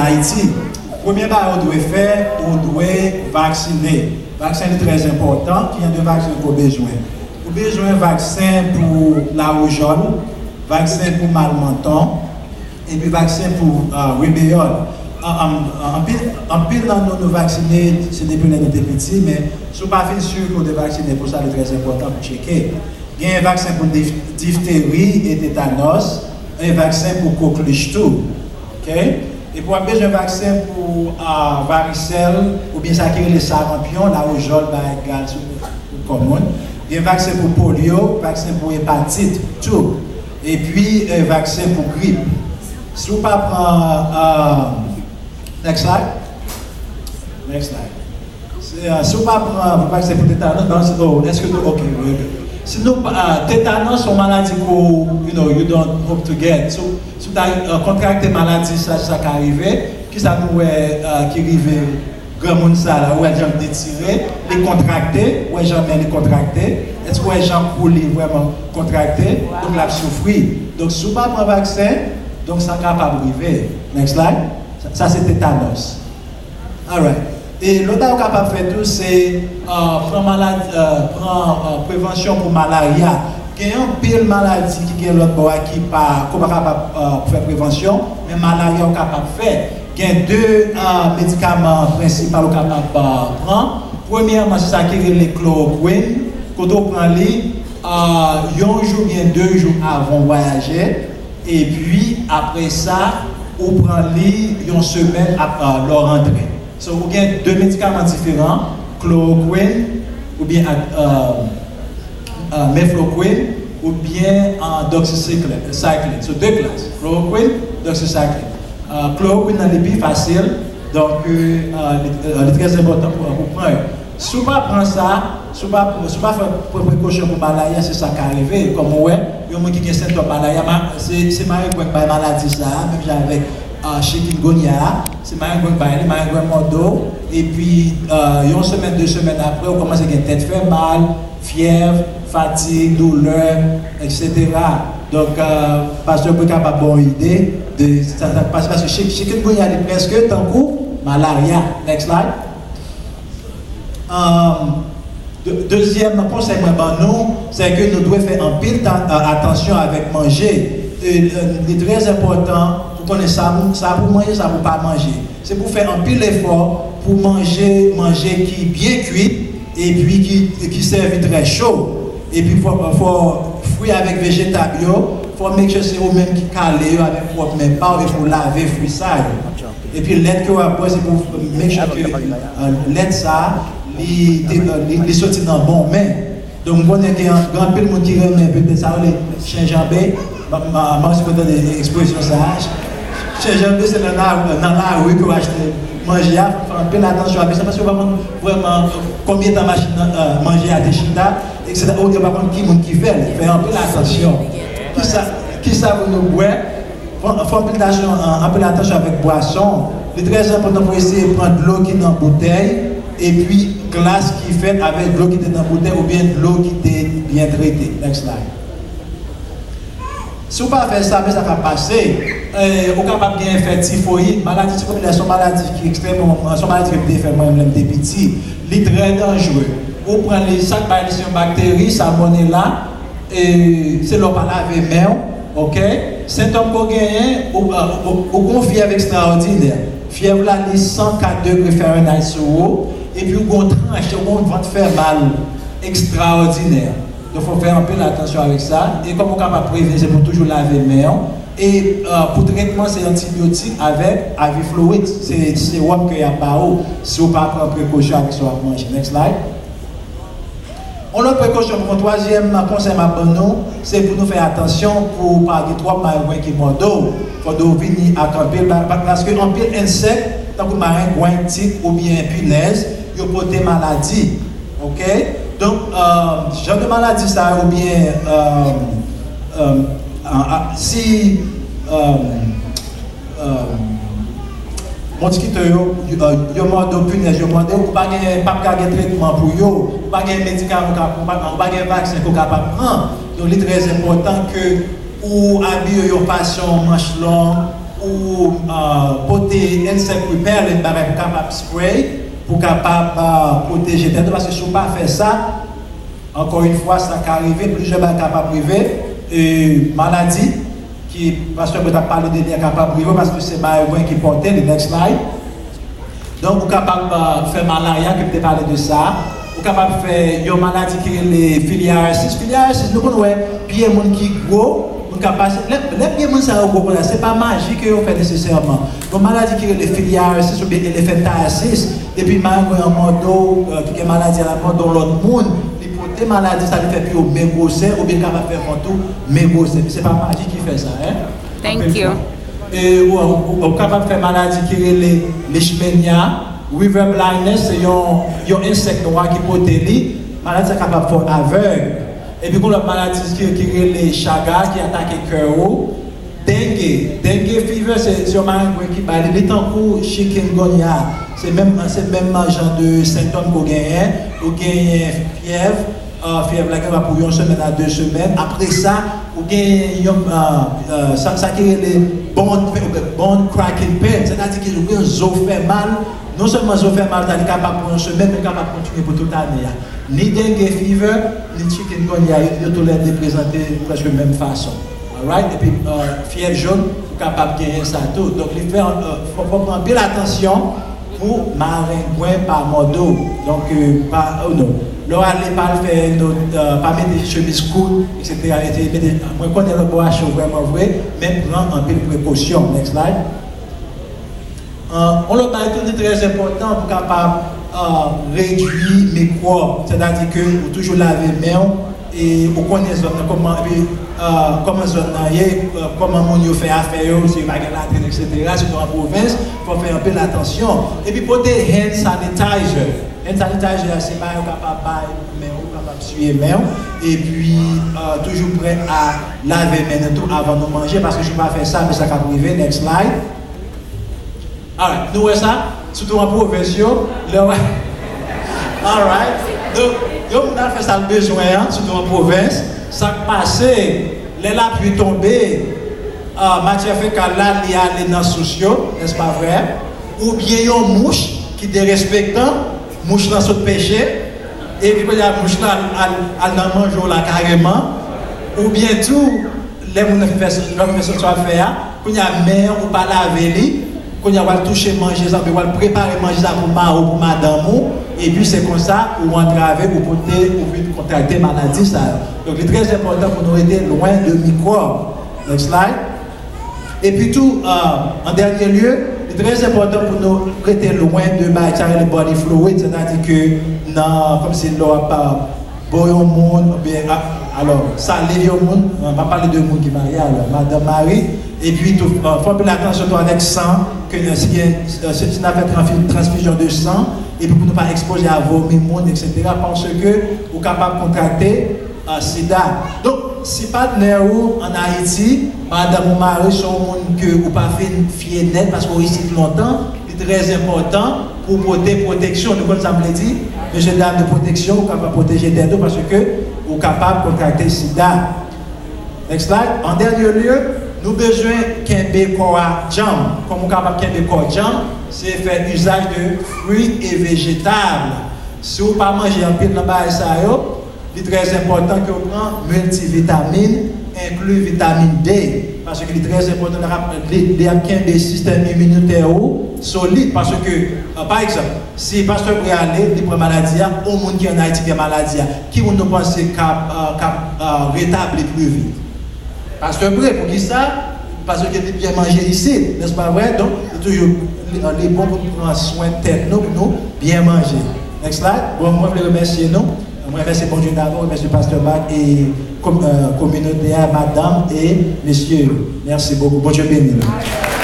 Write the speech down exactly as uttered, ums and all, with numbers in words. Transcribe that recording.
Ayiti. Premye bagay ou dwe fè, ou dwe vaksine. Vaksen li trè enpòtan. Ki jan de vaksen ke w bezwen? Ou bezwen vaksen pou lawoujòl, vaksen pou mal manton, epi vaksen pou uh, ribeyòl. Anpil, anpil nan nou, nou vaksine, se depi lè nou te piti, men si w pa fin si ke w te vaksine pou sa, li trè enpòtan pou tcheke. Gen vaksen pou difteri e tetanòs, e vaksen pou koklich tou. Ok? Epi w ap bezwen vaksen pou uh, varisèl, oubyen sa ki rele saranpyon, lawoujòl, bay gal sou kò moun. Gen vaksen pou polyo, vaksen pou epatit tou. Epi eh, vaksen pou grip. Si w pa pran uh, next slide. Next slide. Si w pa pran vaksen pou tetanòs, oh, èske nou, ok, ok. Si nou pa, tetanòs se yon maladi ke you know, you don't hope to get. So, si w ta kontrakte maladi sa, sa ka rive, kisa nou wè ki rive granmoun sa la, ou wè jan l detire, li kontrakte, ou wè jan men li kontrakte, èske ou wè jan kou li vrèman kontrakte, donk l ap soufri. Donk si w pa pran vaksen, donk sa kapab rive. Next slide. Sa, sa se tetanòs. Alright. E lòt bagay ou kapab fè tou, se uh, pran maladi, uh, pran uh, prevansyon pou malarya. Gen anpil maladi ki gen lòt bò a ki pa, ke w pa kapab uh, fè prevansyon, men malarya ou kapab fè. Gen de uh, medikaman prensipal ou kapab uh, pran. Premyèman, se sa ki rele klowokwen, kote w pran li uh, yon jou byen de jou avan w vwayaje. Epi, apre sa, ou pran li yon semèn ap, uh, lè w rantre. So, ou gen de medikaman diferan, klowokwen oubyen ak, uh, uh, meflokwen oubyen uh, doxycycline. So, de klas, klowokwen, doxycycline. Uh, klowokwen nan li pi fasil, donk, uh, li, uh, li trè enpòtan pou, pou pran yo. Si w pa pran sa, si w pa, si w pa fè pran prekosyon pou malarya, se sa k ka rive. Kòm ou wè, yon moun ki gen sentòm malarya, se, se marengwen k bay maladi sa a, menm jan avèk uh, chikungunya a, se marengwen k bay li, marengwen mòde w, epi uh, yon semèn, de semèn apre, ou kòmanse gen tèt fè mal, fyèv, fatig, doulè, etsetera. Donk, uh, pastè pou kapab ba w ide de sa k pase, paske chikungunya li prèske tankou malarya. Next slide. Um, de, dezyèm konsèy mwen ban nou, se ke nou dwe fè anpil atansyon avèk manje. E, li trè enpòtan pou konnen sa pou, sa pou manje, sa pou pa manje. Se pou fè anpil efò pou manje manje ki byen kwit epi ki, ki sèvi trè cho. Epi fò, fò fwi avèk vejetab yo, fò make sure se ou menm ki kale yo avèk pwòp men pa w epi w lave fwi sa yo. Epi lèt ke w ap bwè, se pou make sure ke lèt sa a, li, li, li soti nan bon men. Donk, m konnen gen anpil moun ki renmen petèt sa yo rele chen janbe. M ap sipoze tande ekspresyon sa a. Chen janbe, se nan lari ke w achte manje a. Fè anpil atansyon avèk sa, paske w pa konn vrèman konbyen tan machin nan, manje a te chita, etsetera. Ou pa konn ki moun ki fè l. Fè anpil atansyon. Kisa, kisa pou nou bwè? Fè anpil atansyon, anpil atansyon avèk bwason. Li trè enpòtan pou eseye pran dlo ki nan boutèy, epi glas ki fèt avèk dlo ki te nan boutèy oubyen dlo ki te byen trete. Next slide. Si w pa fè sa, men sa k ap pase, ou kapab gen enfè tifoyid. Maladi tifoyid la se yon maladi ki ekstrèmman, se yon maladi ke m te fè mwen menm lè m te piti. Li trè danjre. Ou pran li, sa k bay li se yon bakteri, salmonella. E se lè w pa lave men w, ok? Sentòm ke w genyen, ou, ou, ou gen yon fyèv ekstraòdinè. Fyèv la li san kat degre Fahrenheit sou ou, epi ou gen yon tranche, ou gen yon vant fè mal ekstraòdinè. Donk, fò w fè anpil atansyon avèk sa. E kòman w kapab prevni, se pou toujou lave men w. E pou tretman, se antibyotik avèk aviflowit. Se sewòm ke y ap ba ou si w pa pran prekosyon avèk sa w ap manje. Next slide. Yon lòt prekosyon, yon twazyèm konsèy m ap ban nou, se pou nou fè atansyon pou pa gen twòp marengwen ki mòde w. Fò dwe w vini ak anpil, paske anpil ensèk, tankou marengwen, tik oubyen pinèz, yo pote maladi. Ok? Donk, jan de maladi sa yo oubyen si moskito yo, yo mòde w, pinèz yo mòde w, ou pa gen, p ap ka gen tretman pou yo, ou pa gen medikaman, ou pa gen vaksen ke w kapab pran. Donk, li trè enpòtan ke ou abiye w yon fason manch long, Ou uh, pote insect repellent, bagay pou kapab spray, pou kapab uh, pwoteje tèt ou, paske si w pa fè sa, ankò yon fwa, sa ka rive, plizyè bagay kapab rive, e maladi ki pastè Brett ap pale de li a kapab rive, paske se bagay mwen ki pòte li, next slide. Donk, ou kapab uh, fè malarya, ke m te pale de sa. Ou kapab fè yon maladi ki rele filariasis. Filariasis, nou konn wè pye moun ki gwo, moun ka pase. Lè, lè pye moun sa yo gwo konsa, se pa maji ke yo fè nesesèman. Yon maladi ki rele filariasis oubyen elephantiasis, depi marengwen an mòde w, uh, ki gen maladi a la mòde yon lòt moun, li pote maladi sa, li fè pye w men gwosè, oubyen kapab fè vant ou men gwosè. Men se pa maji ki fè sa, en. Thank you. E ou, ou, ou kapab fè maladi ki rele leishmania, river blindness, se yon, yon ensèk nwa ki pote li. Maladi sa kapab fè w avèg. Epi gon lòt maladi ki, ki rele chaga, ki atake kè ou. Dengue, dengue fever, se, se yon marengwen ki bay li. Li tankou chikungunya. Se menm, se menm jan de sentòm ke w genyen. Ou genyen fyèv, uh, fyèv la gen pou yon semèn a de semèn. Apre sa, ou gen yon, uh, uh, sa, sa ki rele bone, bone cracking pain. Sètadi ke ou gen zo fè mal. Non sèlman zo fè mal, li kapab pou yon semèn, men li kapab kontinye pou tout ane a. Ni dengue fever, ni chikungunya, yo, yo toulède prezante prèske menm fason. Alright? Epi, uh, fyèv jòn, ou kapab genyen sa tou. Donk, li fè, uh, fò, fò pran anpil atansyon pou marengwen pa mòde w. Donk, euh, pa, oh non. Lè w ale, pa al fè, euh, pa mete chemiz kout, etsetera. Mete, mwen konnen lòt bò a cho vrèman vre, men pran anpil prekosyon. Next slide. Euh, yon lòt bagay tou, li trè enpòtan pou kapab, euh, redui mikwòb. Sètadi ke ou toujou lave men w, e ou konnen zòn nan kòman, epi, euh, kòman zòn nan ye, euh, kòman moun yo fè afè yo, si yo pa gen latrin, etsetera, sitou an pwovens, fò fè anpil atansyon. Epi pote hand sanitizer. Hand sanitizer a, se bagay ou kapab bay men w, ou kapab siye men w, epi, euh, toujou prè a lave men nou tou avan nou manje, paske si w pa fè sa, men sa k ap rive, next slide. Alright, nou wè sa? Sitou an pwovens yo, lè w... Alright. Donk, yon moun al fè sa l bezwen an, sitou an pwovens. Sa k pase, lè lapli tonbe, ah, matyè fekal la, li ale nan sous yo, nèspa vrè? Oubyen yon mouch ki derespektan, mouch lan sot peche, epi kounye a mouch lan al, al, al nan manje w la kareman, oubyen tou, lè moun nan fin fè, lè w fin fè sa w ap fè a, kounye a men an ou pa lave li, kounye a w al touche manje sa, oubyen w al prepare manje sa pou mari w, pou madanm ou, epi se konsa ou antrave, ou pote, ou vin kontrakte maladi sa yo. Donk, li trè enpòtan pou nou rete lwen de mikwòb. Next slide. Epi tou, euh, an dènye lye, li trè enpòtan pou nou rete lwen de bagay ki rele body fluid, sètadi ke nan, kòmsi lè w ap, euh, bon, yon moun, oubyen, a, alò, saliv yon moun, euh, m ap pale de moun ki marye, alò, madanm, mari, epi tou, euh, fè anpil atansyon tou avèk san, ke si gen, euh, si, si n ap fè transfi-, transfizyon de san, epi pou nou pa ekspoze a vomi moun, etsetera, paske ou kapab kontrakte, euh, sida. Donk, si patnè ou ann Ayiti, madanm ou mari, se yon moun ke ou pa fin fye nèt, paske w isit lontan, li trè enpòtan pou w pote pwoteksyon. Nou konn sa m vle di? Mesye dam de pwoteksyon, ou kapab pwoteje tèt ou paske ou kapab kontrakte sida. Next slide. An dènye lye, nou bezwen kenbe kò a djanm. Kòman ou kapab kenbe kò djanm? Se fè izaj de fwi e vejetab. Si w pa manje anpil nan bagay sa yo, li trè enpòtan ke w pran miltivitamin, enkli vitamin D, paske li trè enpòtan, li, li ap kenbe sistèm iminitè ou solid, paske, euh, pa egzanp, si pastè Bré ale, li pran maladi a, yon moun ki ann Ayiti gen maladi a, ki moun nou panse k ap, euh, k ap, euh, retabli pli vit? Pastè Bré, poukisa? Paske li byen manje isit, nèspa vrè? Donk, li toujou, li, li bon pou nou pran swen tèt nou, pou nou byen manje. Next slide. Bon, mwen vle remèsye nou. Mwen remèsye Bondye dabò, remèsye pastè Marc e kom-, euh, kominote a, madanm e mesye yo. Mèsi bokou. Bondye beni nou.